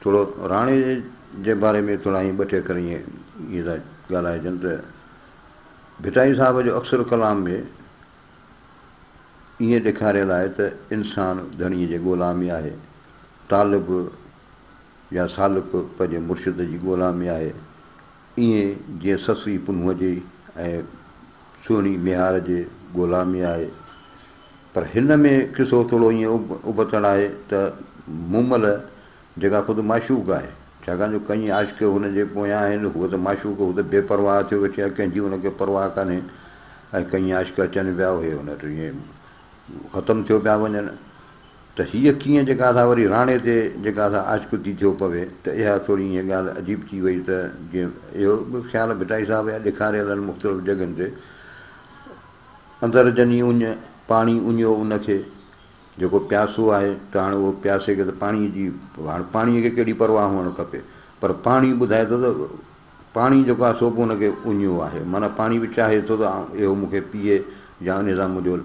ٿورو راڻي جي باري ۾ ٿورا ائين ٻه ٽي اکر ائين ائين ٿا ڳالهائجن ته ڀٽائي صاحب جو اڪثر ڪلام ۾ ائين ڏيکاريل آهي ته انسان ڌڻيء جي ڳولا ۾ آهي، طالب يا سالڪ پنهنجي مرشد جي ڳولا ۾ آهي، ائين جيئن سسئي پنهونء جي ۽ سهڻي ميهار جي ڳولا ۾ آهي. پر هن ۾ قصو ٿورو ائين ابتڙ آهي ته مومل جيڪا خود معشوق آهي، ڇاڪاڻ جو ڪئين عاشق هن جي پويان آهن، هوء ته معشوق، هوء ته بي پرواهه ٿيو ويٺي آهي، ڪنهن جي هن کي پرواهه ڪانهي ۽ ڪئين عاشق اچن پيا، اهي هن وٽ ائين ختم ٿيو پيا وڃن ته هيء ڪيئن جيڪا سا وري راڻي تي جيڪا سا عاشق ٿي ٿيو پوي ته اها ٿوري ائين ڳالهه عجيب ٿي وئي ته جيئن اهو به خيال ڀٽائي صاحب جا ڏيکاريل آهن مختلف جڳهين تي. اندر جني اڃ، پاڻي اڃيو ان کي، جيڪو پياسو آهي ته هاڻي اهو پياسي کي ته پاڻي جي هاڻي پاڻي کي ڪهڙي پرواهه هئڻ کپي پر پاڻي ٻڌائي ٿو ته پاڻي جيڪو آهي سو به ان کي اڃيو آهي معنيٰ پاڻي به چاهي ٿو ته اهو مون کي پيئي يا ان سان منهنجو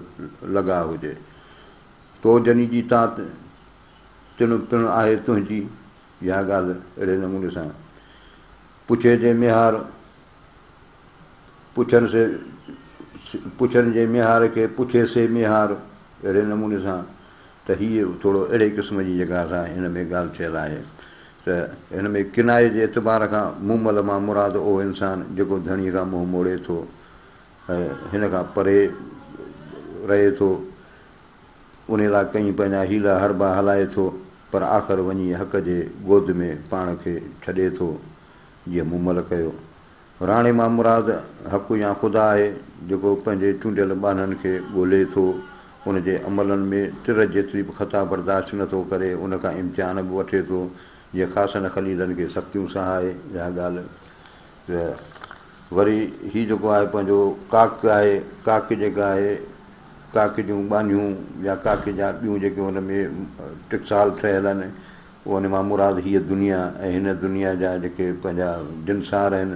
لڳاء هجي. تو جني جي تات تڻ پڻ آهي تنهنجي اها ڳالهه اهڙي نموني سان پڇي جي ميهار پڇن سي پڇن جي ميهار کي پڇي سي ميهار اهڙي نموني سان ته هيء ٿورو اهڙي قسم جي جيڪا سا هن ۾ ڳالهه ٿيل آهي ته هن ۾ ڪنايي جي اعتبار کان مومل مان مراد اهو انسان جيڪو ڌڻيء کان منهن موڙي ٿو ۽ هن کان پري رهي ٿو ان لاء ڪئين پنهنجا حيلا حربا هلائي ٿو پر آخر وڃي حق جي گود ۾ پاڻ کي ڇڏي ٿو جيئن مومل ڪيو. راڻي مان مراد حق يا خدا آهي، جيڪو پنهنجي چونڊيل ٻانهن کي ڳولي ٿو، ان جي عملن ۾ تر جيتري به خطا برداشت نه ٿو ڪري، ان کان امتحان به وٺي ٿو، جيئن خاصن خليلن کي سختيون سهائي، اها ڳالهه ته وري هي جيڪو آهي پنهنجو ڪاڪ آهي، ڪاڪ جيڪا آهي، ڪاڪ جون ٻانهيون يا ڪاڪ جا ٻيون جيڪي ان ۾ ٽڪسال ٺهيل آهن، ان مان مراد هيء دنيا ۽ هن دنيا جا جيڪي پنهنجا جنسار آهن،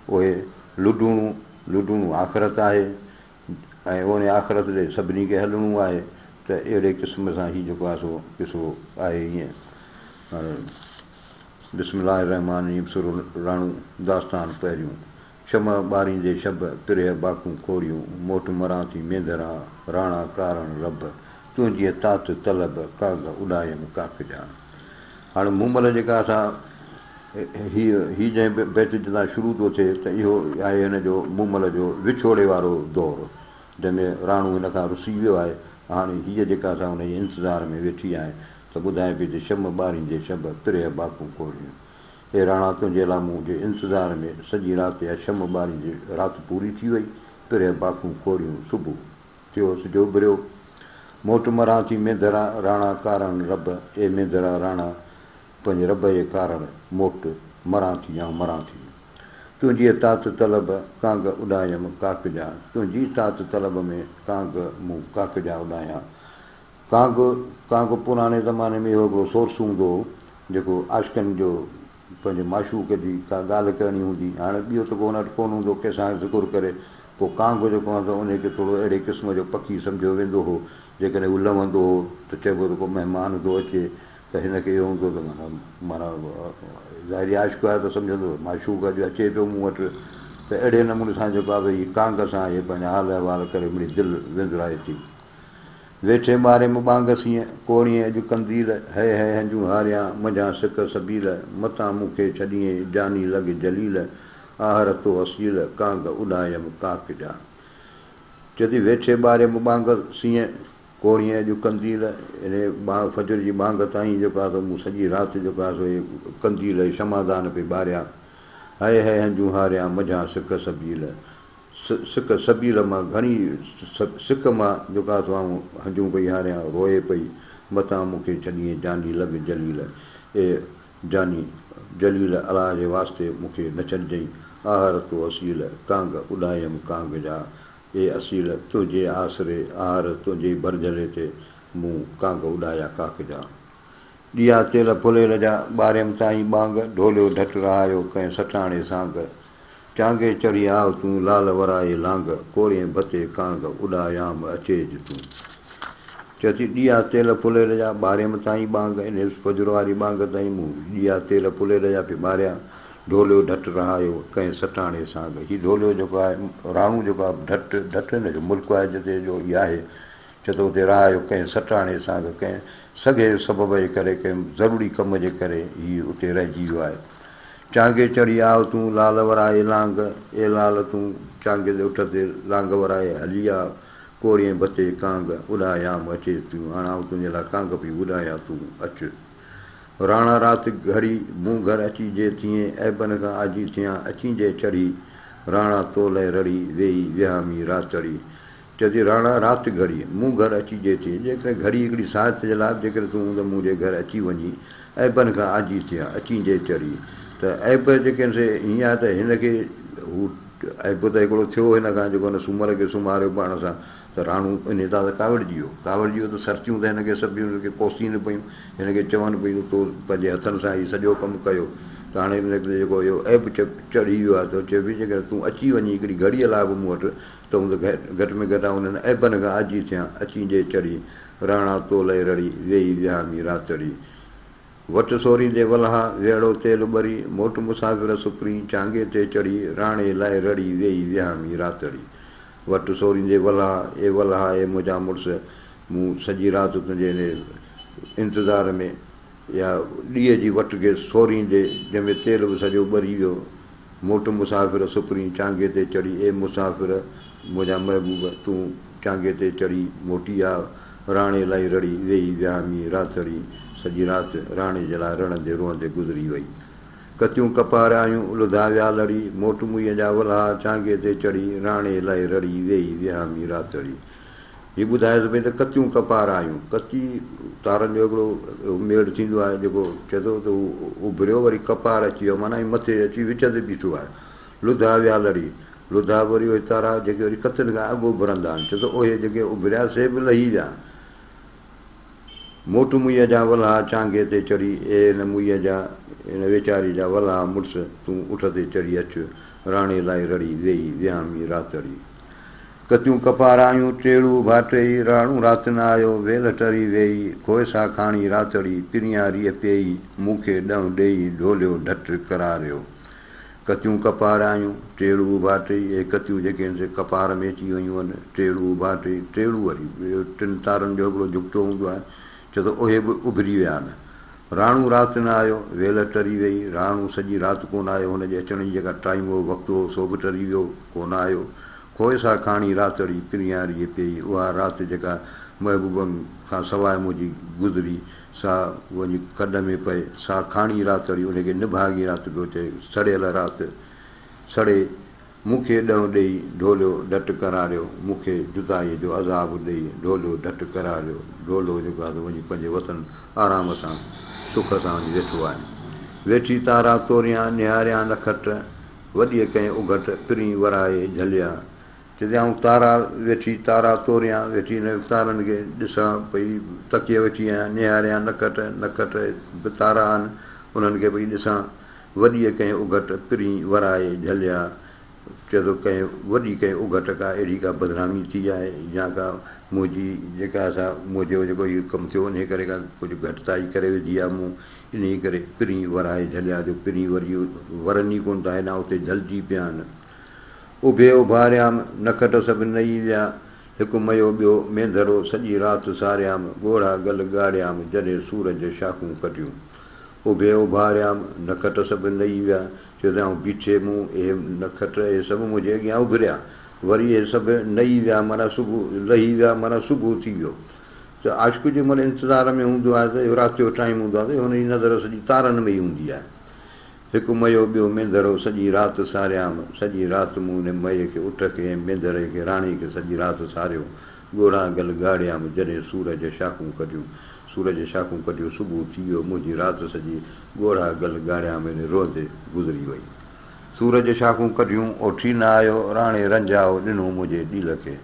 اهي لڊوڻو، لڊوڻو آخرت آهي ۽ ان آخرت ڏي سڀني کي هلڻو آهي ته اهڙي قسم سان هي جيڪو آهي سو قصو آهي ائين. هاڻي بسم الله الرحمٰن الرحيم سر راڻو داستان پهريون. شمع ٻاريندي شب، پرهه باکون کوڙيون، موٽ مران ٿي مينڌرا، راڻا ڪارڻ رب، تنهنجيء تات طلب، ڪاڳ اڏايم ڪاڪ جان. هاڻ مومل جيڪا سا هيء هي جنهن بيت جتان شروع ٿو ٿئي ته اهو آهي هن جو مومل جو وڇوڙي وارو دور، جنهن ۾ راڻو هن کان رسي ويو آهي، هاڻي هيء جيڪا سا ان جي انتظار ۾ ويٺي آهي ته ٻڌائي پئي ته شمع ٻاريندي شب، پرهه باکون کوڙيون. اي راڻا تنهنجي لاء مون جي انتظار ۾ سڄي رات اها شمع ٻاريندي رات پوري ٿي وئي، پرهه باکون کوڙيون صبح ٿيو سج اڀريو. موٽ مران ٿي مينڌرا راڻا ڪارڻ رب، اي مينڌرا راڻا پنهنجي رب جي ڪارڻ موٽ مران ٿي آئون مران ٿي. تنهنجيء تات طلب ڪانگ اڏايم ڪاڪ جا، تنهنجي تات طلب ۾ ڪانگ مون ڪاڪ جا اڏايا. ڪانگ، ڪانگ پراڻي زماني ۾ اهو هڪڙو سورس هوندو هو، جيڪو عاشقن جو پنهنجي معشوق جي ڪا ڳالهه ڪرڻي هوندي، هاڻي ٻيو ته ڪو هن وٽ ڪونه هوندو ڪنهن سان ذڪر ڪري، پوء ڪانگ جيڪو هوندو انهي کي ٿورو اهڙي قسم جو پکي سمجهيو ويندو هو، جيڪڏهن هو لوندو هو ته چئبو ته ڪو مهمان ٿو اچي ته هن کي اهو هوندو ته معنيٰ معنيٰ ظاهري عاشق آهي ته سمجهندو ته معشوق اڄ اچي پيو مون وٽ ته اهڙي نموني سان جيڪو آهي هي ڪانگ سان اهي پنهنجا حال احوال ڪري مڙئي دل وندرائي ٿي. ويٺي ٻاريم ٻانگ سين، ڪوڙين اڄ قنديل، هئي هئي هنجون هاريان، منجهان سڪ سبيل، متان مون کي ڇڏيين، جاني لڳ جليل، آهر تو اصيل، ڪانگ اڏايم ڪاڪ جا. چئي ٿي، ويٺي ٻاريم ٻانگ سين، ڪوڙين اڄ قنديل، يعني فجر جي ٻانگ تائين جيڪو آهي سو مون سڄي رات جيڪو آهي سو اهي قنديل، اهي شمعدان پئي ٻاريا. هئي هئي هنجون هاريان، منجهان سڪ سبيل، سڪ سبيل مان گهڻي سڪ مان جيڪا سو آئون هنجون پئي هاريان، روئي پئي، متان مون کي ڇڏيين جاني لڳ جليل، اي جاني جليل الله جي واسطي مون کي نه ڇڏجئين، آهر تو اصيل، ڪانگ اڏايم ڪانگ جا، اي اصيل تنهنجي آسري، آهر تنهنجي ڀرجهلي تي مون ڪانگ اڏايا ڪاڪ جا. ڏيئا تيل ڦليل جا، ٻاريم تائين ٻانگ، ڍوليو ڍٽ رهايو ڪنهن سٽاڻي سانگ. چانگي چڙهي آء تون، لال ورائي لانگ، ڪورين ڀتي ڪانگ، اڏايام اچيج تون. چئي ٿي، ڏيئا تيل ڦليل جا ٻاريم تائين ٻانگ، انهيء فجر واري ٻانگ تائين مون ڏيئا تيل ڦليل جا پئي ٻاريا. ڍوليو ڍٽ رهايو، ڪنهن سٽاڻي سانگ. هي ڍوليو جيڪو آهي، راڻو جيڪو آهي، ڍٽ، ڍٽ هن جو ملڪ آهي، جتي جو هي آهي. چئي ٿو اتي رهايو، ڪنهن سٽاڻي سانگ، ڪنهن سگهي سبب جي ڪري، ڪنهن ضروري ڪم جي ڪري هي اتي رهجي ويو آهي. چانگي چڙهي آء تون، لال ورائي لانگ، اي لال تون چانگي تي اٺ تي لانگ ورائي هلي آء. ڪورين بتي ڪانگ اڏايام اچي تون هاڻ آئون تنهنجي لاء ڪانگ پئي اڏايان تون اچ. راڻا رات گهڙي مون گهر اچي جي ٿئين عيبن کان آجي ٿيان اچين جي چڙهي راڻا تو لئه رڙي ويهي وهامي راتڙي چئي ٿي راڻا رات گهڙي مون گهر اچي جي ٿئين جيڪڏهن گهڙي هڪڙي ساعت جي لاء به جيڪڏهن تون هوند منهنجي گهر اچي وڃين عيبن کان آجي ٿيان اچين جي چڙهي ته عيب جيڪي آهن سي هيئن آهي ته هن کي هو عيب ته هڪڙو ٿيو هن کان جيڪو هن سومر کي سمهاريو پاڻ سان ته راڻو انهيء تان ته ڪاوڙجي ويو. ڪاوڙجي ويو ته سرتيون ته هن کي سڀ هن کي ڪوسين پيون، هن کي چون پيون ته تو پنهنجي هٿن سان هي سڄو ڪم ڪيو ته هاڻي هن تي جيڪو اهو عيب چڙهي ويو آهي ته چئي پئي جيڪڏهن تون اچي وڃين هڪڙي گهڙيء لاء به مون وٽ ته هوند گهٽ ۾ گهٽ آئون انهن عيبن کان آجي ٿيان. اچين جي چڙهي راڻا تو لئه رڙي، ويهي وهامي راتڙي. وٽ سوريندي ولها، ويڙهو تيل ٻري، موٽ مسافر سپرين، چانگي تي چڙهي، راڻي لاء رڙي، ويهي وهامي راتڙي. وٽ سوريندي ولها، اي ولها اي منهنجا مڙس، مون سڄي رات تنهنجي انهي انتظار ۾ اها ڏيئي جي وٽ کي سوريندي، جنهن ۾ تيل به سڄو ٻري ويو. موٽ مسافر سپرين، چانگي تي چڙهي، اي مسافر منهنجا محبوب، تون چانگي تي چڙهي موٽي آ. راڻي لاء رڙي، ويهي وهامي راتڙي، سڄي رات راڻي جي لاء رڙندي روئندي گذري وئي. ڪتيون ڪپار آيون، لڌا ويا لڙي، موٽ موئيء جا ولها چانگي تي چڙهي، راڻي لاء رڙي، ويهي وهامي راتڙي. هي ٻڌايس پئي ته ڪتيون ڪپار آيون. ڪتي تارن جو هڪڙو ميڙ ٿيندو آهي، جيڪو چئي ٿو ته هو اڀريو وري ڪپار اچي ويو، معنيٰ هي مٿي اچي وچ تي بيٺو آهي. لڌا ويا لڙي. لڌا به وري اهي تارا جيڪي وري ڪتين کان اڳ اڀرندا آهن، ڇو ته اهي جيڪي اڀريا سي به لهي ويا. موٽ موئيء جا ولها چانگي تي چڙهي، اي هن موئيء جا، هن ويچاري جا ولها مڙس، تون اٺ تي چڙهي اچ، راڻي لاء رڙي ويهي وهامي راتڙي. ڪتيون ڪپار آيون، ٽيڙو ڀاٽيئي، راڻو رات نه آيو، ويلهه ٽري ويئي، کوء سا کاڻي راتڙي، پريان ريء پيئي، مون کي ڏنء ڏيئي، ڍوليو ڍٽ قراريو. ڪتيون ڪپار آيون، ٽيڙو اڀاٽي، اهي ڪتيون جيڪي آهن سي ڪپار ۾ اچي ويون آهن، ٽيڙو اڀاٽي، ٽيڙو وري اهو ٽن تارن جو هڪڙو جهڳٽو هوندو آهي، ڇو ته اهي به اڀري ويا آهن. راڻو رات نه آيو، ويل ٽري ويئي، راڻو سڄي رات ڪونه آيو، هن جي اچڻ جي جيڪا ٽائيم هو، وقت هو، سو به ٽري ويو، ڪونه آيو. کوء سا کاڻي راتڙي، پريان ريء پيئي، اها رات جيڪا محبوبن کان سواء منهنجي گذري، سا وڃي کڏ ۾ پئي، سا کاڻي راتڙي، ان کي نڀاڳي رات پيو چئي، سڙيل رات، سڙي، مون کي ڏنء ڏيئي، ڍوليو ڍٽ قراريو، مون کي جدائيء جو عذاب ڏيئي، ڍوليو ڍٽ قراريو، ڍولو جيڪو آهي سو وڃي پنهنجي وطن آرام سان، سک سان وڃي ويٺو آهي. ويٺي تارا توريان، نهاريان نکٽ، وڏيء ڪنهن اگهٽ، پرين ورائي جهليا. چي آئون تارا ويٺي تارا توريان، ويٺي انهن تارن کي ڏسان پئي، تڪي ويٺي آهيان، نهاريان نکٽ، نکٽ به تارا آهن، انهن کي پئي ڏسان. وڏيء ڪنهن اگهٽ، پرين ورائي جهليا. چئي ٿو ڪنهن وڏي ڪنهن اگهٽ ڪا اهڙي ڪا بدنامي ٿي آهي يا ڪا منهنجي جيڪا سا منهنجو جيڪو هي ڪم ٿيو انهيء ڪري ڪا ڪجهه گهٽتائي ڪري وڌي آهي مون، انهيء ڪري پرين ورائي جهليا جو پرين وري ورن ئي ڪونه ٿا هيڏانهن اتي جهلجي پيا آهن. اڀي اڀاريام، نکٽ سڀ نئي ويا، هڪ ميو ٻيو مينڌرو، سڄي رات ساريام، ڳوڙها ڳل ڳاڙيام، جڏهن سورج شاخون ڪڍيون. اڀي اڀاريام، نکٽ سڀ نئي ويا، چيو ته آئون بيٺي مون اهي نکٽ اهي سڀ منهنجي اڳيان اڀريا، وري اهي سڀ نئي ويا معنيٰ صبح لهي ويا معنيٰ صبح ٿي ويو. ته عاشق جنهن مهل انتظار ۾ هوندو آهي ته اهو رات جو ٽائيم هوندو آهي ته هن جي نظر سڄي تارن ۾ ئي هوندي آهي. هڪ ميو ٻيو مينڌرو سڄي رات ساريام، سڄي رات مون ان مئي کي، اٺ کي ۽ مينڌري کي، راڻي کي سڄي رات ساريو، ڳوڙها گل ڳاڙيام، جڏهن سورج شاخون ڪڍيون، سورج شاخون ڪڍيون، صبح ٿي ويو، منهنجي رات سڄي ڳوڙها گل ڳاڙيام ۽ روئندي گذري وئي. سورج شاخون ڪڍيون، اوٺي نه آيو، راڻي رنجاء ڏنو منهنجي ڏيل کي.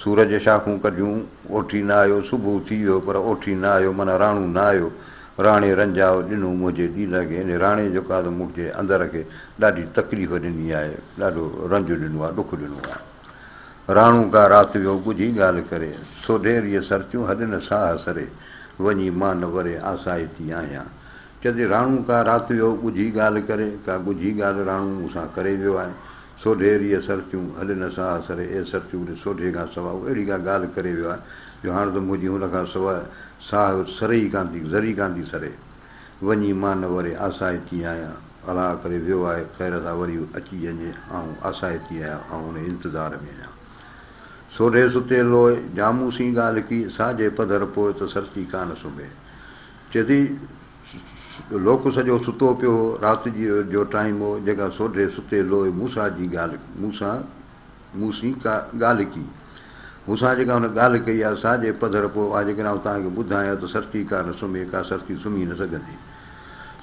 سورج شاخون ڪڍيون، اوٺي نه آيو، صبح ٿي ويو، پر اوٺي نه آيو، معنيٰ راڻو نه آيو. راڻي رنجاء ڏنو منهنجي ڏيل کي. انهي راڻي جيڪو آهي سو مون کي اندر کي ڏاڍي تڪليف ڏني آهي، ڏاڍو رنج ڏنو آهي، ڏک ڏنو آهي. راڻو ڪا رات ويو ڳجهي ڳالهه ڪري، سوڍي ريء سرتيون هڏ نه ساهه سري، وڃي مان نه وري آسائتي آهيان. چوندي راڻو ڪا رات ويو ڳجهي ڳالهه ڪري، ڪا ڳجهي ڳالهه راڻو مون سان ڪري ويو آهي. سوڍي ريء سرتيون هڏ نه ساهه سري، اي سرتيون ان سوڍي کان سواء هو اهڙي ڪا ڳالهه ڪري ويو آهي جو هاڻ ته منهنجي هن کان سواء ساهه سري ئي ڪانه ٿي، ذري ڪانه ٿي سري. وڃي مان نه وري آسائتي آهيان. الله ڪري ويو آهي خير سان وري اچي وڃي، آئون آسائتي آهيان، آئون ان انتظار ۾ آهيان. سوڍي ستي لوء، جا مون سين ڳالهه ڪي، سا جي پڌر پوء ته سرتي ڪانه سمهي. چئي ٿي، لوڪ سڄو ستو پيو هو، رات جي جو ٽائيم هو، جيڪا سوڍي ستي لوء مون سان جي ڳالهه، مون سان، مون سين ڪا ڳالهه ڪي. مون سان جيڪا هن ڳالهه ڪئي آهي، سا جي پڌر پوء، اها جيڪڏهن آئون توهان کي ٻڌايان ته سرتي ڪا نه سمهي، ڪا سرتي سمهي نه سگهندي.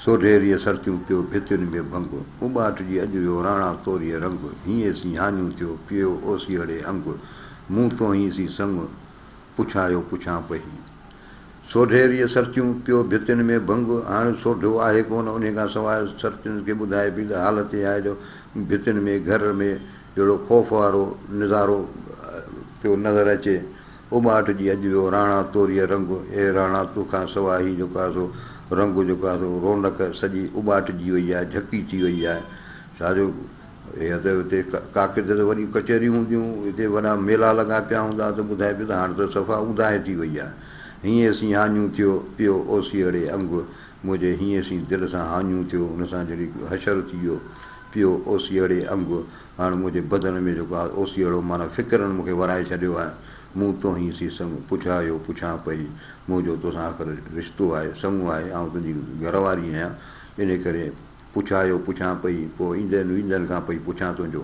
سوڍي ريء سرتيون پيو ڀتين ۾ ڀنگ، اٻاٽجي اڄ ويو راڻا توريء رنگ، هينئين سين هاڃون ٿيو، پيو اوسيئڙي انگ، مون توهين سين سڱ، پڇايو پڇان پئي. سوڍي ريء سرتيون پيو ڀتين ۾ ڀنگ، هاڻ سوڍو آهي ڪونه، انهيء کان سواء سرتين کي ٻڌائي پئي ته حالت اها آهي جو ڀتين ۾ گهر ۾ جهڙو خوف وارو نظارو پيو نظر اچي. اٻاٽ جي اڄ ويو راڻا توريء رنگ، اي راڻا تو کان سواء هي جيڪو آهي سو رنگ جيڪو آهي سو رونق سڄي اٻاٽجي وئي آهي، جهڪي ٿي وئي آهي. ڇا جو هيء ته هتي ڪاڪي تي ته وڏيون ڪچهريون هونديون، هتي وڏا ميلا لڳا پيا هوندا ته ٻڌائي پيو ته هاڻ ته صفا اونداهي ٿي وئي آهي. هينئين سين هاڃون ٿيو پيو اوسيئڙي انگ منهنجي هينئين سين دل سان هاڃون ٿيو ان سان جهڙي حشر ٿي ويو پيو اوسيئڙي انگ هاڻ منهنجي بدن ۾ جيڪو آهي اوسيئڙو معنيٰ فڪرن مون کي ورائي ڇڏيو آهي. مون توهين سين سڱ پڇايو پڇان پئي منهنجو توسان آخر رشتو آهي سڱ آهي آئون تنهنجي گهر واري آهيان انهي ڪري پڇايو پڇان پئي پوء ايندين ويندين کان پئي پڇان تنهنجو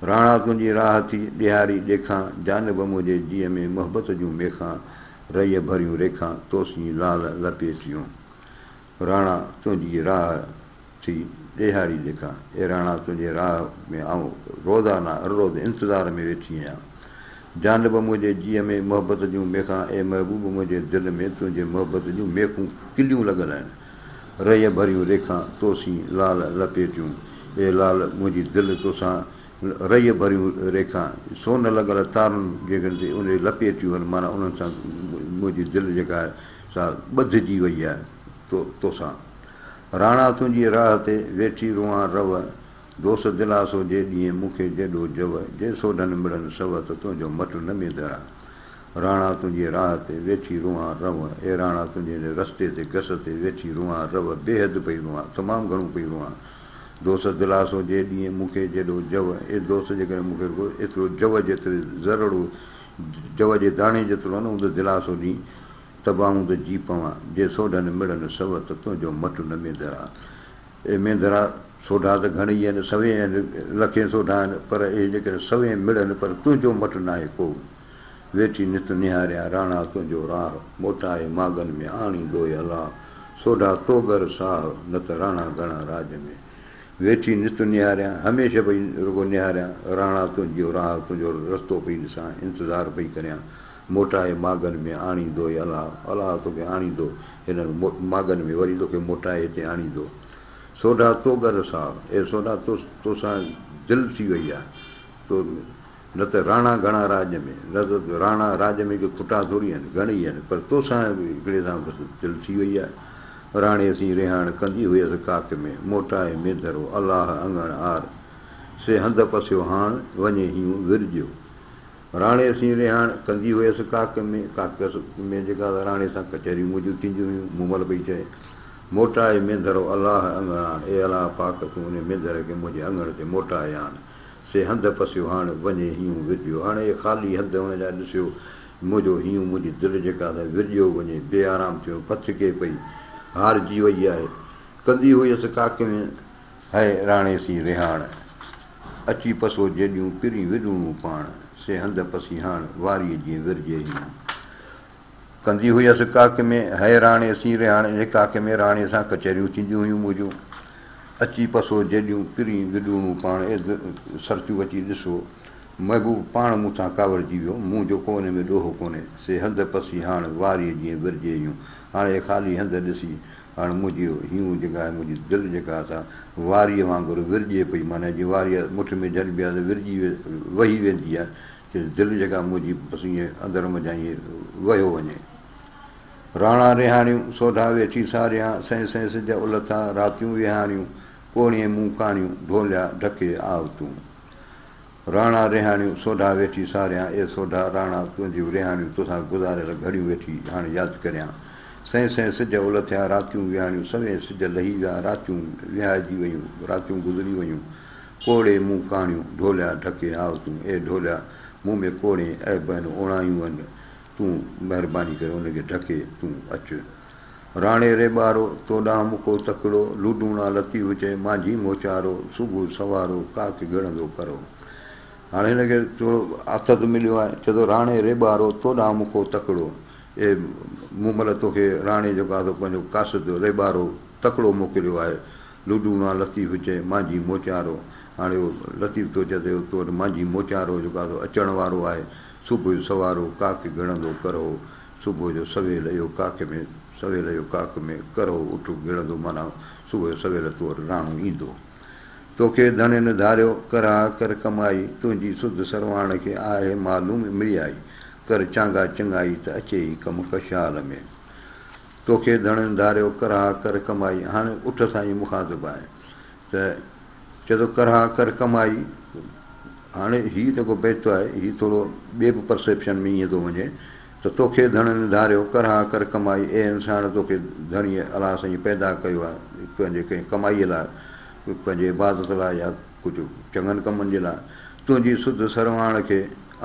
راڻا تنهنجي راهه ٿي ڏيهاڙي ڏيکان جانب منهنجي جيء ۾ محبت جون ميخان رئي ڀريون ريکان توسين لال لپيٽيون راڻا تنهنجي راهه ٿي ڏيهاڙي ڏيکان اي راڻا تنهنجي راهه ۾ آئون روزانه هر روز انتظار ۾ ويٺي آهيان جانب منهنجي جيء ۾ محبت جون ميخان اي محبوب منهنجي دل ۾ تنهنجي محبت جون ميخون ڪليون لڳل آهن رئي ڀريون ريکان توسين لال لپيٽيون اي لال منهنجي دل توسان رئي ڀريون ريکان سون لڳل تارن جيڪن تي ان لپيٽيون آهن معنيٰ انهن سان منهنجي دل جيڪا آهي سا ٻڌجي وئي آهي توسان. راڻا تنهنجي راهه تي ويٺي روئان رئو، دوست دلاسو جي ڏينهن مون کي جيڏو جئو، جي سوڍن مڙن سئو ته تنهنجو مٽ نه مينڌرا. راڻا تنهنجي راهه تي ويٺي روئان رئو، اي راڻا تنهنجي رستي تي گس تي ويٺي روئان رئو، بيحد پئي روئان، تمام گهڻو پئي روئان. دوست دلاسو جي ڏينهن مون کي جيڏو جئو، اي دوست جيڪڏهن مون کي رڳو ايترو جئو جيتري ذرڙو جئو جي داڻي جيترو نه هوندو دلاسو ڏينهن ته به آئون ته جي پوان، جي سوڍن مڙن سو ته تنهنجو مٽ نه مينڌرا. اي مينڌرا! سوڍا ته گهڻيئي آهن، سوين آهن، لکين سوڍا آهن، پر اهي جيڪڏهن سوين مڙن پر تنهنجو مٽ ناهي ڪو. ويٺي نت نهاريان راڻا تنهنجو راهه، موٽائي ماڳن ۾ آڻيندوئي الله، سوڍا تو ڳر ساهه، نه ته راڻا گهڻا راڄ ۾. ويٺي نت نهاريان، هميشه پئي رڳو نهاريان، راڻا تنهنجو راهه، تنهنجو رستو پئي ڏسان، انتظار پئي ڪريان، موٽائي ماڳن ۾ آڻيندوئي الله، الله توکي آڻيندو هنن ماڳن ۾ وري توکي موٽائي هتي آڻيندو. سوڍا تو ڳر ساهه، اي سوڍا تو توسان دل ٿي وئي آهي، تو نه ته راڻا گهڻا راڄ ۾، نه ته راڻا راڄ ۾ ڪي کٽا ٿوري آهن، گهڻيئي آهن، پر توسان هڪڙي سان بس دل ٿي وئي آهي. راڻي سين رهاڻ ڪندي هيس ڪاڪ ۾، موٽائي مينڌرو، الله اڱڻ آر، سي هنڌ پسيو هاڻ، وڃي هيون ورجيو. راڻي سين رهاڻ ڪندي هيس ڪاڪ ۾، ڪاڪ ۾ جيڪا راڻي سان ڪچهريون منهنجون ٿينديون هيون، مومل پئي چئي، موٽائي مينڌرو الله اڱڻ آڻ، اي الله پاڪ تون انهي مينڌر کي منهنجي اڱڻ تي موٽائي آڻ. سي هنڌ پسيو هاڻ وڃي هيون ورجيو. هاڻ اهي خالي هنڌ هن جا ڏسيو منهنجو هيون منهنجي دل جيڪا سا ورجيو وڃي، بي آرام ٿيو، ڦٿڪي پئي، هارجي وئي آهي. ڪندي هيس ڪاڪ ۾. هيء راڻي سين رهاڻ، اچي پسو جيڏيون پرين وڏوڻون پاڻ، سي هنڌ پسي هاڻ واريء جيئن ورجي هيون. ڪندي هيس ڪاڪ ۾، هيء راڻي سين رهاڻ، انهيء ڪاڪ ۾ راڻي سان ڪچهريون ٿينديون هيون منهنجون. اچي پسو جيڏيون پرين وڏوڻون پاڻ، اي سرتيون اچي ڏسو، محبوب پاڻ مون تان ڪاوڙجي ويو، مون جو ڪو ان ۾ ڏوهه ڪونهي، سي هنڌ پسي هاڻ واريء جيئن ورجي هيون. هاڻ اهي خالي هنڌ ڏسي هاڻ منهنجي هينئون جيڪا آهي، منهنجي دل جيڪا آهي سا واريء وانگر ورجي پئي، معنيٰ جيئن واريء مٺ ۾ جهلبي آهي ته ورجي وهي ويندي آهي. چي دل جيڪا منهنجي بس ائين اندر منجهان ائين وهيو وڃي. راڻا رهاڻيون، سوڍا ويٺي ساريان، سئين سئين سج الٿا، راتيون ويهاڻيون، ڪوڙهين مون ڪاڻيون، ڍوليا ڍڪي آء تون. راڻا رهاڻيون، سوڍا ويٺي ساريان، اي سوڍا راڻا تنهنجيون رهاڻيون توسان گذاريل گهڙيون ويٺي هاڻ ياد ڪريان. سئين سئين سج الٿيا، راتيون ويهاڻيون، سوين سج لهي ويا، راتيون وهائجي ويون، راتيون گذري ويون، ڪوڙهي مون ڪاڻيون، ڍوليا ڍڪي آء تون. اي ڍوليا مون ۾ ڪوڙهين عيب آهن، اوڻايون آهن، تون مهرباني ڪري ان کي ڍڪي تون اچ. راڻي ريٻارو، تو ڏانهن مون ڪو تڪڙو، لوڊوڻا لطيف چئي، مانجهي موچارو، صبح سوارو، ڪاڪ گهڙندو ڪرو. هاڻي هن کي ٿورو آٿت مليو آهي، چئي ٿو راڻي ريٻارو، تو ڏانهن مون ڪو تڪڙو. اي مومل توکي راڻي جيڪو آهي سو پنهنجو قاصد ريٻارو تڪڙو موڪليو آهي. لوڊوڻا لطيف چئي، مانجهي موچارو. هاڻي اهو لطيف ٿو چئي ته اهو تو وٽ مانجهي موچارو جيڪو آهي سو اچڻ وارو آهي. صبح سوارو، ڪاڪ گهڙندو ڪرهو. صبح جو سويل اهو ڪاڪ ۾ سويل اهو ڪاڪ ۾ ڪرهو اٺ گهڙندو معنيٰ صبح جو سويل تو وٽ راڻو ايندو. توکي ڌڻين ڌاريو، ڪرها ڪر ڪمائي، تنهنجي سڌ سرواڻ کي آهي معلوم مڙيائي، ڪر چانگا چڱائي ته اچيئي ڪم ڪشال ۾. توکي ڌڻين ڌاريو، ڪرها ڪر ڪمائي، هاڻي اٺ سان ئي مخاطب آهي ته چئي ٿو ڪرها ڪر ڪمائي، هاڻي هي جيڪو بيت آهي هي ٿورو ٻئي به پرسيپشن ۾ ائين ٿو وڃي ته توکي ڌڻين ڌاريو، ڪرها ڪر ڪمائي، اي انسان توکي ڌڻيء الله سائين پيدا ڪيو آهي پنهنجي ڪنهن ڪمائيء لاء، پنهنجي عبادت لاء يا ڪجهه چڱن ڪمن جي لاء، تنهنجي سڌ سرواڻ کي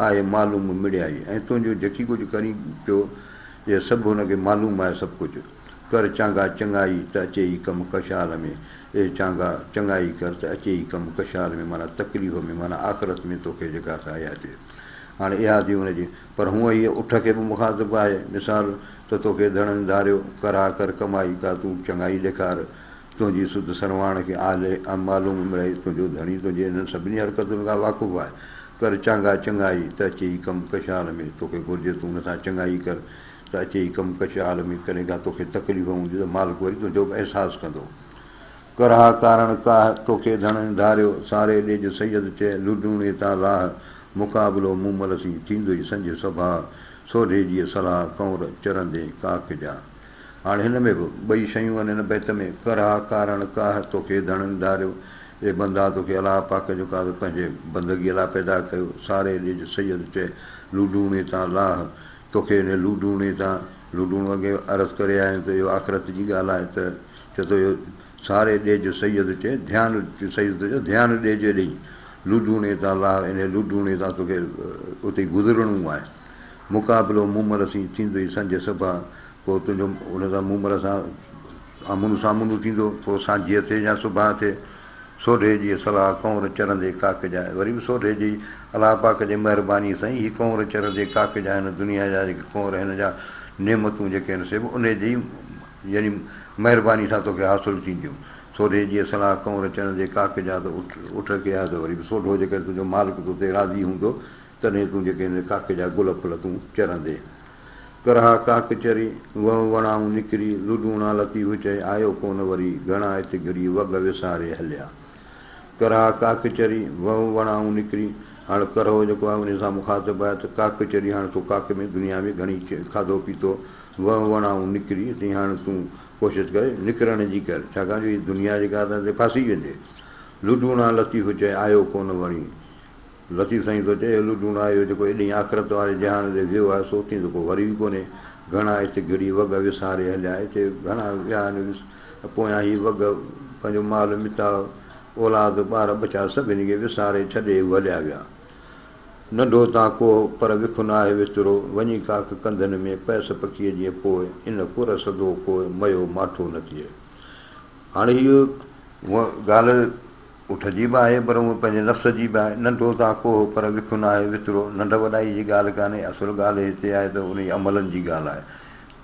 آهي معلوم مڙيائي ۽ تنهنجو جيڪي ڪجهه ڪرين پيو اهي سڀ هن کي معلوم آهي سڀ ڪجهه. ڪر چانگا چڱائي ته اچيئي ڪم ڪشال ۾. اي چانگا چڱائي ڪر ته اچيئي ڪم ڪشال ۾ معنيٰ تڪليف ۾ معنيٰ آخرت ۾ توکي جيڪا سا اها اچي. هاڻي اها ٿي ان جي پر هونء هيء اٺ کي به مخاطب آهي مثال ته توکي ڌڻن ڌاريو ڪرها ڪر ڪمائي ڪا تون چڱائي ڏيکار تنهنجي سڌ سرواڻ کي آهي معلوم مڙئي تنهنجو ڌڻي تنهنجي انهن سڀني حرڪتن کان واقف آهي. ڪر چانگا چڱائي ته اچيئي ڪم ڪشال ۾. توکي گهرجي تون ان سان چڱائي ڪر ته اچيئي ڪم ڪشال ۾. ڪڏهن ڪا توکي تڪليف هوندي ته مالڪ وري تنهنجو به احساس ڪندو. ڪرها ڪارڻ ڪاهه، توکي ڌڻين ڌاريو، ساري ڏيج سيد چئه، لوڊوڻي تان لاهه، مقابلو مومل سين، ٿيندوئي سنجهه سڀاء، سوڍي جيء صلاح، ڪنور چرندين ڪاڪ جا. هاڻي هن ۾ به ٻئي شيون آهن هن بيت ۾، ڪرها ڪارڻ ڪاهه، توکي ڌڻين ڌاريو، اي بندا توکي الله پاڪ جو قادر پنهنجي بندگيء لاء پيدا ڪيو، ساري ڏيج سيد چئه، لوڊوڻي تان لاهه، توکي انهي لوڊوڻي تان، لوڊوڻو اڳي عرض ڪري آيا آهيون ته اهو آخرت جي ڳالهه آهي ته چئي ٿو اهو ساري ڏيج سيد چئه، ڌيان سيد ٿو چئي ڌيان ڏيج ڏئي، لوڊوڻي تان لاهه، انهي لوڊوڻي تان توکي اتي گذرڻو آهي. مقابلو مومل سين ٿيندوئي سنجهه سڀا، پوء تنهنجو ان سان مومل سان آمهون سامهون ٿيندو، پوء سانجهيء ٿئي يا صبح ٿئي. سوڍي جي صلاح ڪنور چرندي ڪاڪ جا، وري به سوڍي جي الله پاڪ جي مهربانيء سان ئي هي ڪنور چرندي ڪاڪ جا هن دنيا جا جيڪي ڪنور هن جا نعمتون جيڪي آهن سي به انهي جي ئي يعني مهرباني سان توکي حاصل ٿينديون. سوڍي جي صلاح ڪنور چرندي ڪاڪ جا ته اٺ اٺ کي آهي ته وري به سوڍو جيڪڏهن تنهنجو مالڪ تو تي راضي هوندو تڏهن تون جيڪي هن ڪاڪ جا گل ڦل تون چرندين. ڪرها ڪاڪ چري، وهه وڻائون نڪري، لڏوڻا لطيف چئي، آيو ڪونه وري، گهڻا هت گهڙي، وڳ وساري هليا. ڪرها ڪاڪ چري، وهه وڻائون نڪري، هاڻ ڪرهو جيڪو آهي انهي سان مخاطب آهي ته ڪاڪ چري هاڻ تو ڪاڪ ۾ دنيا ۾ گهڻي کاڌو پيتو، وهه وڻائون نڪري، تئين هاڻ تون ڪوشش ڪري نڪرڻ جي ڪر، ڇاڪاڻ جو هي دنيا جيڪا آهي تنهن تي ڦاسي ويندين. لڏوڻا لطيف چئي، آيو ڪونه وري. لطيف سائين ٿو چئي، لڏون آيو جيڪو ايڏهين آخرت واري جهان ڏي ويو آهي، سو اتي ته ڪو وري به ڪونهي. گهڻا ات گهڙي وڳ وساري هليا. اتي گهڻا ويا آهن پويان هي وڳ پنهنجو مال متاع، اولاد، ٻار ٻچا سڀني کي وساري ڇڏي هو هليا ويا. ننڍو تان ڪوهه، پر وک ناهي وترو، وڃي ڪاڪ ڪنڌن ۾، پئس پکيء جيئن پوء، ان ڪر سڌو ڪوء، ميو ماٺو نه ٿئي. هاڻي هيء هونء ڳالهه اٺ جي به آهي پر هونء پنهنجي نفس جي به آهي. ننڍو تان ڪوهه پر وک ناهي وترو. ننڍ وڏائي جي ڳالهه ڪانهي، اصل ڳالهه هتي آهي ته انهي عملن جي ڳالهه آهي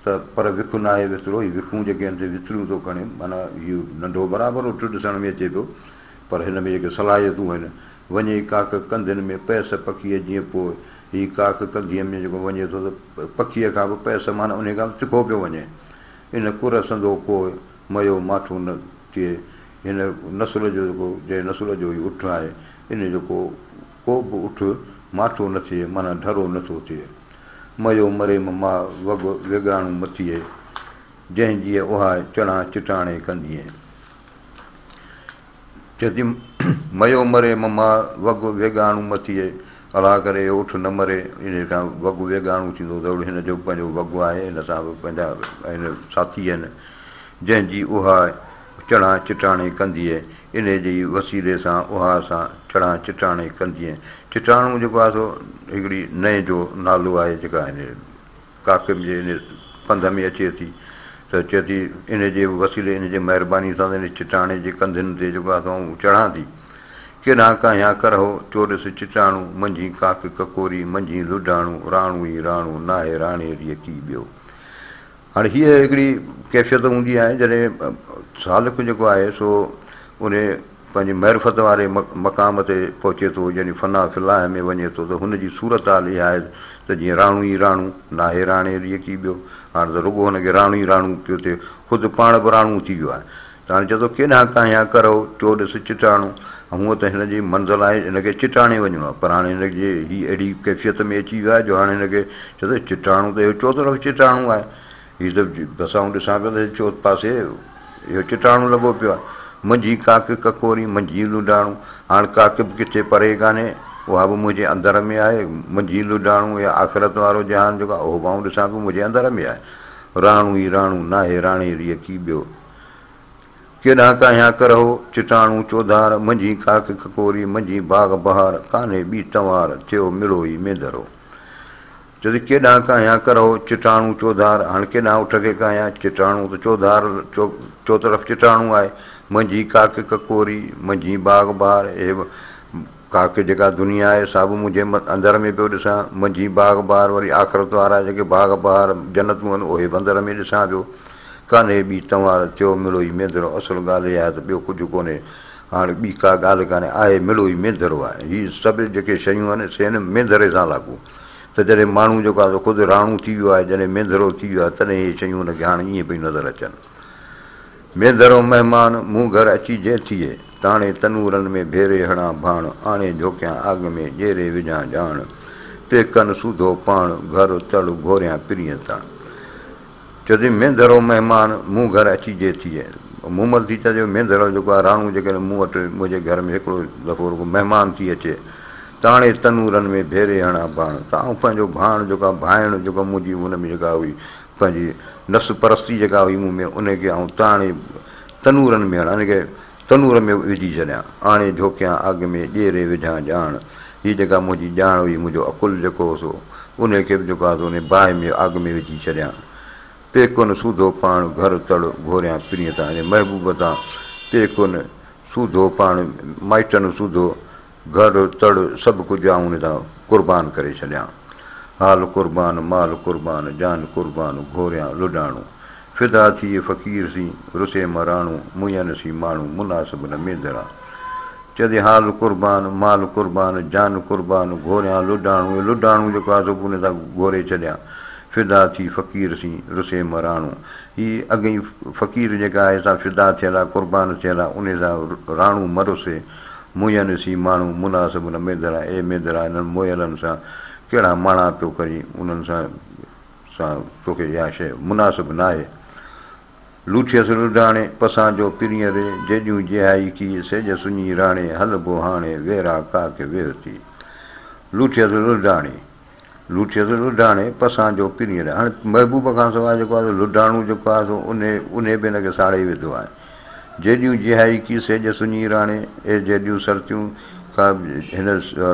ته پر وک ناهي وترو. هي وکون جيڪي آهن سي وتريون ٿو کڻي معنيٰ هي ننڍو برابر اٺ ڏسڻ ۾ اچي پيو پر هن ۾ جيڪي صلاحيتون آهن وڃي ڪاڪ ڪنڌين ۾ پئس پکيء جيئن پوء هي ڪاڪ ڪنڌيء ۾ جيڪو وڃي ٿو ته پکيء کان به پئس معنيٰ انهي کان به تکو پيو وڃي. ان ڪر سندو ڪوء ميو ماٺو نه ٿئي. هن نسل جو جيڪو جنهن نسل جو هي اٺ آهي، ان جو ڪو ڪو به اٺ ماٺو نه ٿئي، معنيٰ ڍرو نه ٿو ٿئي. ميو مري م ماء، وڳ ويڳاڻو م ٿئي، جنهن جيء اها چڙهان چٽاڻي ڪندينء. چئي ٿي، ميو مري م ماء، وڳ ويڳاڻو م ٿئي، الله ڪري اهو اٺ نه مري، انهيء کان وڳ ويڳاڻو ٿيندو ته هن جو به پنهنجو وڳ آهي، هن سان به پنهنجا هن ساٿي آهن، جنهن جي اها چڙهان چٽاڻي ڪندينء، انهيء جي ئي وسيلي سان اها سان چڙهان چٽاڻي ڪندينء. چٽاڻو جيڪو آهي سو هڪڙي نئين جو نالو آهي، جيڪا هن ڪاڪم جي ان پنڌ ۾ اچي ٿي ته چئي ٿي ان جي وسيلي ان جي مهرباني سان ان چٽاڻي جي ڪنڌين تي جيڪو آهي سو آئون چڙهان ٿي. ڪيڏانهن ڪاهيان ڪرهو، چوڏس چٽاڻو، منجهين ڪاڪ ڪڪوري، منجهين لڊاڻو، راڻو ئي راڻو، ناهي راڻي ريء ڪي ٻيو. هاڻي هيء هڪڙي ڪيفيت هوندي آهي جڏهن سالڪ جيڪو آهي سو ان پنهنجي معرفت واري مقام تي پهچي ٿو يعني فنا في الله ۾ وڃي ٿو ته هن جي صورتحال اها آهي ته جيئن راڻو ئي راڻو، ناهي راڻي ريء ڪي ٻيو. هاڻ ته رڳو هن کي راڻو ئي راڻو پيو ٿئي، خود پاڻ به راڻو ٿي ويو آهي. ته هاڻي چئي ٿو ڪيڏانهن ڪاهيان ڪرهو، چوڏس چٽاڻو. هونء ته هن جي منزل آهي هن کي چٽاڻي وڃڻو آهي پر هاڻي هن جي هي اهڙي ڪيفيت ۾ اچي ويو آهي جو هاڻي هن کي چئي ٿو چٽاڻو ته اهو چوطرف چٽاڻو آهي. هي ته بس آئون ڏسان پيو ته چوٿ پاسي اهو چٽاڻو لڳو پيو آهي. منجهي ڪاڪ ڪڪوري، منجهي لوڏاڻو. هاڻ ڪاڪ به ڪٿي پري ڪانهي، اها به منهنجي اندر ۾ آهي. منجهي لوڏاڻو يا آخرت وارو جهان جيڪو آهي، اهو به آئون ڏسان پيو منهنجي اندر ۾ آهي. راڻو ئي راڻو، ناهي راڻي ريء ڪي ٻيو. ڪيڏانهن ڪاهيان ڪرهو، چٽاڻو چوڌار، منجهي ڪاڪ ڪڪوري، منجهي باغ بهار، ڪانهي ٻي تنوار، ٿيو مڙو ئي مينڌرو. چئي ٿي، ڪيڏانهن ڪاهيان ڪرهو، چٽاڻو چوڌار، هاڻ ڪيڏانهن اٺ کي ڪاهيان، چٽاڻو ته چوڌار، چوطرف چٽاڻو آهي، منجهي ڪاڪ ڪڪوري، منجهي باغ بهار، هي ڪاڪ جيڪا دنيا آهي، سا به منهنجي اندر ۾ پيو ڏسان، منجهي باغ بهار، وري آخرت وارا جيڪي باغ بهار، جنتون آهن، اهي به اندر ۾ ڏسان پيو، ڪانهي ٻي تنوار، ٿيو مڙوئي مينڌرو، اصل ڳالهه اها آهي ته ٻيو ڪجهه ڪونهي. هاڻ ٻي ڪا ڳالهه ڪانهي، آهي مڙوئي مينڌرو آهي. هي سڀ جيڪي شيون آهن، سي آهن مينڌري سان لاڳو. ته جڏهن ماڻهو جيڪو آهي سو خود راڻو ٿي ويو آهي، جڏهن مينڌرو ٿي ويو آهي، تڏهن اهي شيون هن کي هاڻ ائين پيون نظر اچن. مينڌرو مهمان، مون گهر اچي جنهن ٿئي، تاڻي تنورن ۾ ڀيري هڻان ڀاڻ، آڻي جهوڪيان آڳ ۾، ڄيري وجهان ڄاڻ، پيڪن سوڌو پاڻ، گهر تڙ گهوريان پرينء تان. چئي ٿي، مينڌرو مهمان، مون گهر اچي جي ٿئي. مومل ٿي چئي، مينڌرو جيڪو آهي راڻو جيڪڏهن مون وٽ منهنجي گهر ۾ هڪڙو دفعو رڳو مهمان ٿي اچي، تاڻي تنورن ۾ ڀيري هڻان ڀاڻ، ته آئون پنهنجو ڀاڻ جيڪو آهي ڀائڻ جيڪو منهنجي ان ۾ جيڪا هئي پنهنجي نفس پرستي جيڪا هئي مون ۾ ان کي آئون تاڻي تنورن ۾ هڻان، ان کي تنور ۾ وجهي ڇڏيان، آڻي جهوڪيان آڳ ۾ ڄيري وجهان ڄاڻ. هي جيڪا منهنجي ڄاڻ هئي، منهنجو عقل جيڪو هو سو، انهيء کي به جيڪو آهي سو انهيء باهه ۾ آڳ ۾ وجهي ڇڏيان. پيڪن سوڌو پاڻ گهر تڙ گهوريان پرينء تان يعني محبوب تان پيڪن سوڌو پاڻ مائٽن سوڌو گهر تڙ سڀ ڪجهه آئون ان تان قربان ڪري ڇڏيان. حال قربان، مال قربان، جان قربان، گهوريان لڏاڻو. فدا ٿئي فقير سين، رسي م راڻو، مئين سين ماڻهو، مناسب نه مينڌرا. چئجي حال قربان، مال قربان، جان قربان، گهوريان لڏاڻو، اهو لڏاڻو جيڪو آهي سو به ان تان گهوري ڇڏيان. فدا ٿي فقير سين، رسي م راڻو. هي اڳئين فقير جيڪا آهي سا فدا ٿيل آهي، قربان ٿيل آهي، انهي سان راڻو م رسي. مئين سين ماڻهو، مناسب نه مينڌرا. اي مينڌرا انهن مئلن سان ڪهڙا ماڻا پيو ڪرين، انهن سان سان توکي اها شيء مناسب ناهي. لوٺيس لوڍاڻي، پسان جو پرينء ري، جيڏيون جيهائي ڪي، سيڄ سڃي راڻي، هلبو هاڻي، ويرا ڪاڪ ويهه ٿي. لوٺيس لوڍاڻي، لوٺيس لوڍاڻي، پسان جو پرينء ري. هاڻي محبوب کان سواء جيڪو آهي سو لوڍاڻو جيڪو آهي سو انهي انهي به هن کي ساڙي وڌو آهي. جيڏيون جيهائي ڪي، سيڄ سڃي راڻي، اي جيڏيون سرتيون، ڪا هن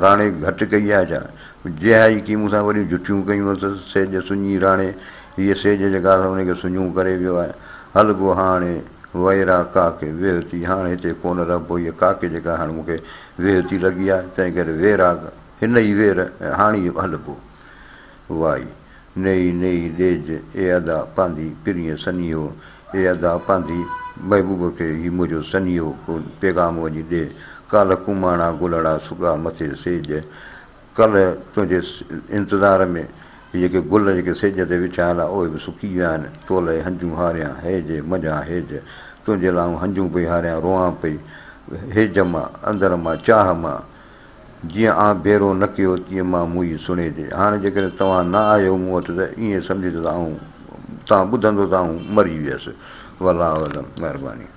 راڻي گهٽ ڪئي آهي ڇا؟ جيهائي ڪي مون سان وڏيون جٺيون ڪيون اٿس، سيڄ سڃي راڻي، هيء سيڄ جيڪا آهي ان کي سڃون ڪري ويو آهي. هلبو هاڻي ويرا ڪاڪي ويهه ٿي، هاڻ هتي ڪونه رهبو، هيء ڪاڪي جيڪا هاڻ مون کي ويهه ٿي لڳي آهي، تنهن ڪري ويرا هن ئي وير هاڻ ئي هلبو. وائي، نيئي نيئي ڏيج، اي ادا پانڌي پرينء سنيهو، اي ادا پانڌي محبوب کي هي منهنجو سنيهو ڪو پيغام وڃي ڏي، ڪالهه ڪوماڻا گلڙا سڪا مٿي سيج، ڪلهه تنهنجي انتظار ۾ هي جيڪي گل جيڪي سيج تي وڇايل ها اهي به سڪي ويا آهن، تو لئه هنجون هاريان هيج منجهان هيج، تنهنجي لاء آئون هنجون پئي هاريان روئان پئي هيج مان اندر مان چاهه مان. جيئن آن ڀيرو نه ڪيو تيئن مان موئي سڻيجي. هاڻي جيڪڏهن توهان نه آيو مون وٽ ته ائين سمجهجو ته آئون توهان ٻڌندو ته آئون مري ويس. والله اعلم. مهرباني.